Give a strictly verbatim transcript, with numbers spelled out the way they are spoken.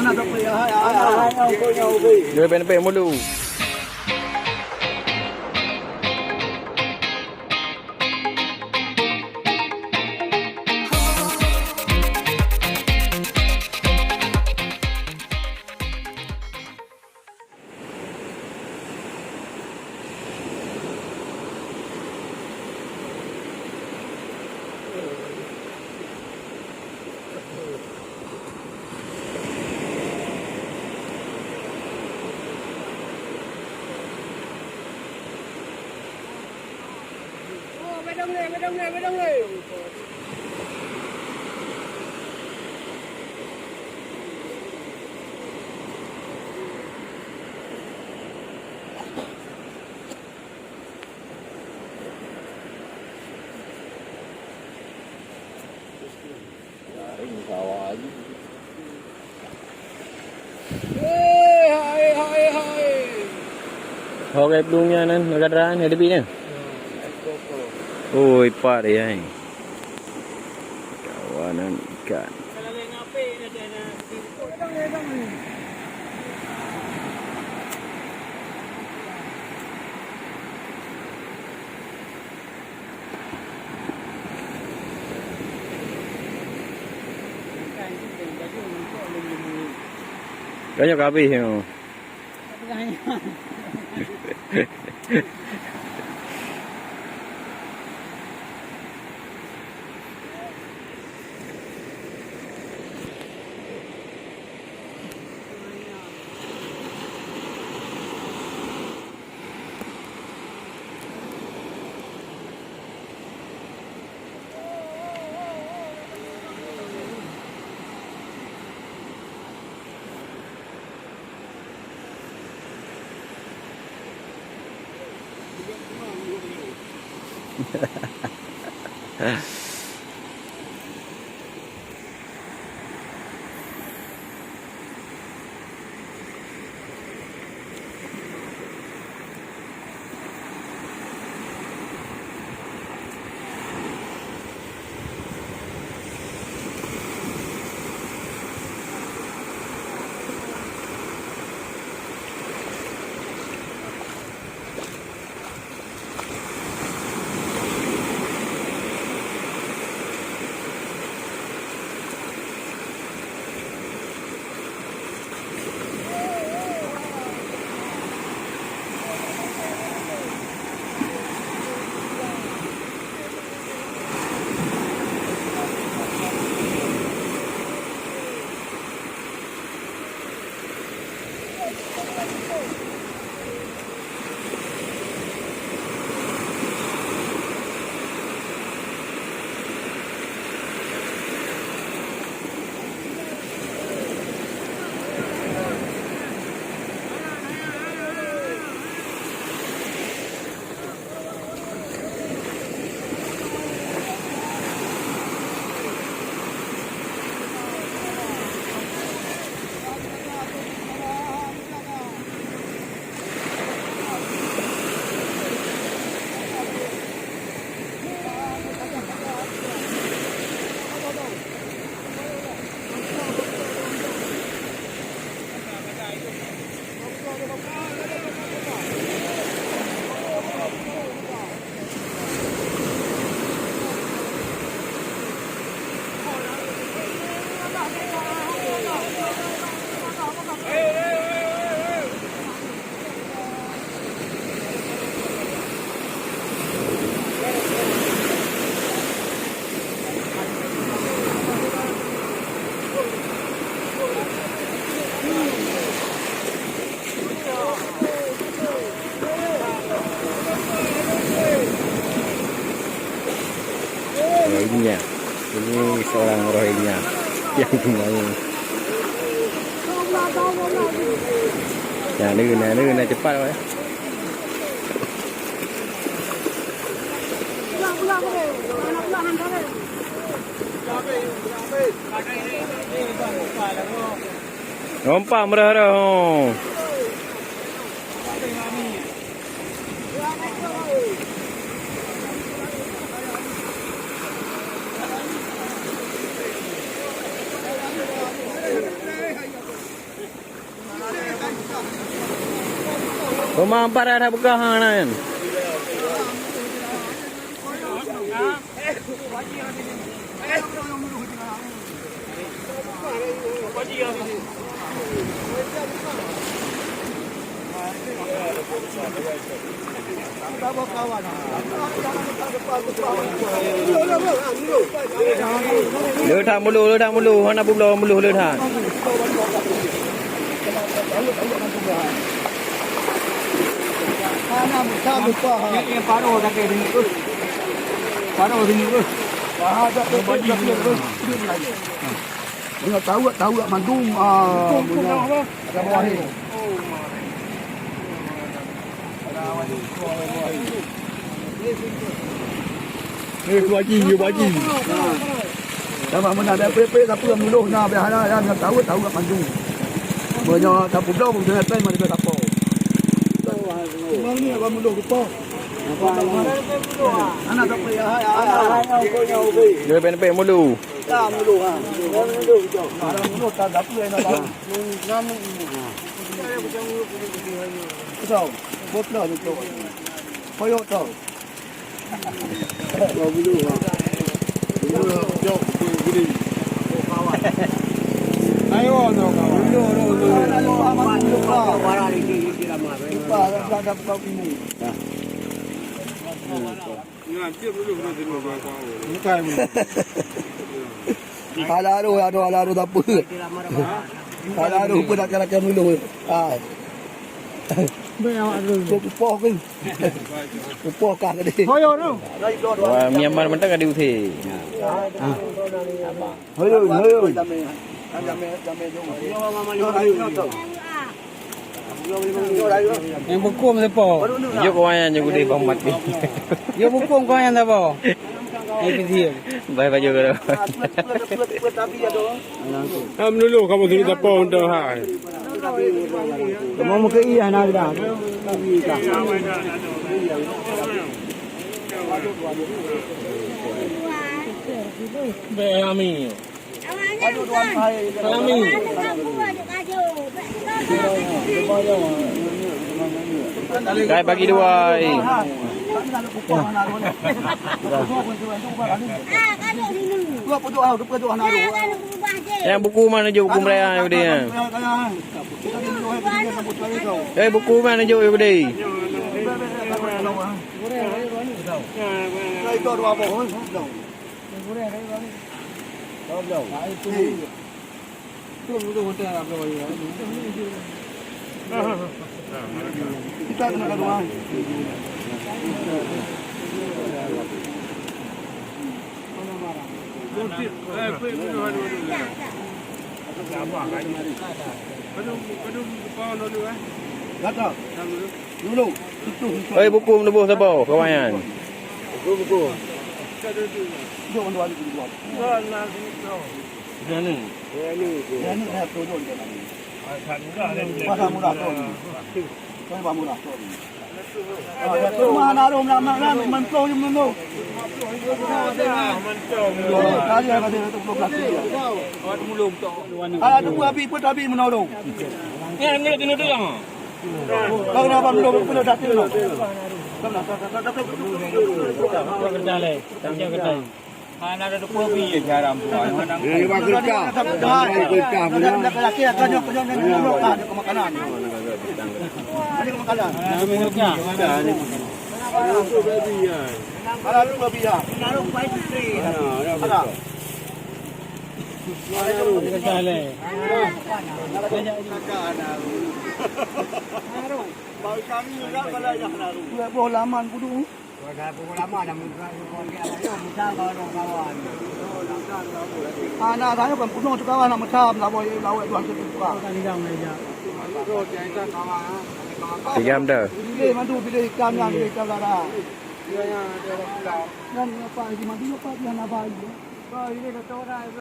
Anak tak payah, hai, hai, hai. Dia pen-pen mulu. Garing sawa aja. Hai, hai, hai. Ho, kai plueng nyan nan, gadra nyan, ada bit nyan. Oi, pat ya. Kawanan ikan. Kayaknya ka habéh nyoe. Rohingya. Ini seorang Rohingya yang mau. Nah, ni, nah, ni, nah, cepat, weh. Rompa meurah-rah, oh. Rumah empat dah buka ha nan. Le that mulu, le that mulu, hana bubloe mulu le that. Hana buta lupa ha. Yang, yang paruh dah kaya sini tu. Paruh sini tu. Wah, dah tu. Meunyoe taweuek, taweuek mandum, ah, meunyoe ada bawah ni. Eh, tu haji, you haji. Sama meunan, dah pepek sapeue meuluh na, biasa na, nyang taweuek, taweuek mandum. Meunyoe tapubloe, meunyoe pen, mari kita tapo. Memang ni abang meuluh lupa. Anak tak payah, ya. Dia pen-pen mulu. Ya, meuluh, ha. Meuluh, betul. Ada meuluh, tak ada apa yang nak tahu. Betul. Betul, betul. Koyo tau. Ayo, no, kawan. Ayo, no, no, no. Lupa, lupa, lupa, lupa, lupa. Bukan. Ala aduh, aduh, ala aduh, tak apa. Ala aduh, apa nak kira-kira dulu. Ah. Beri awak dulu. Kau kupoh kan? Kupoh kah tadi? Hoyo tu. Wah, Myanmar mentang ada usi. Hoyo, hoyo. Yang hukum siapa? Jok kawan yang jok deh bang mati. Yang hukum kawan yang siapa? Yang kecil. Baik baju kalau. Alhamdulillah kamu sini siapa untuk hai. Kamu mungkin iya nak dah. Be ami. Salami. Kai bagi dua, eh. Yang buku mana jok, buku mereka yang dia? Eh, buku mana jok, yang dia? Kita kena gaduh. Kata. Dulu. Itu. Oi, buku menubuh sapo, kawan? Buku, buku. Jom, dua, dua, dua. Sini. Sini, saya turun ke sana. Pasar murah tu. Pasar murah tu. Ah, ya, tu mana ada orang nak, nak, nak, mentong je menung. Kali ada satu puluh belas. Ah, tu pun habis, pun habis menolong. Ni, ni, ni, ni, ni. Kau nak apa belum? Kau dah datang belum? Kau dah, dah, dah, dah, dah, dah, dah. Kau dah leh. Tanya kata. Hana ada dua puluh biji garam tu. Hana. Ini bak kereta. Bak kereta punya. Laki-laki akan nyok, nyok, nyok, nyok, nyok, ah, nyok ke makanan. Ada ke makanan. Ada, ada. Ada dua puluh biji, ya. Ada dua puluh biji, ya. Ada. Ada. Ada. Ada. Baru kami juga pada yang baru. Dua puluh laman kudu. Anak saya kan penuh tu kawan nak mesam, lawai, lawai tuan tu buka. Tiga meter. Pilih madu, pilih ikan yang, pilih ikan dara. Dan apa lagi madu apa dia nak bayar?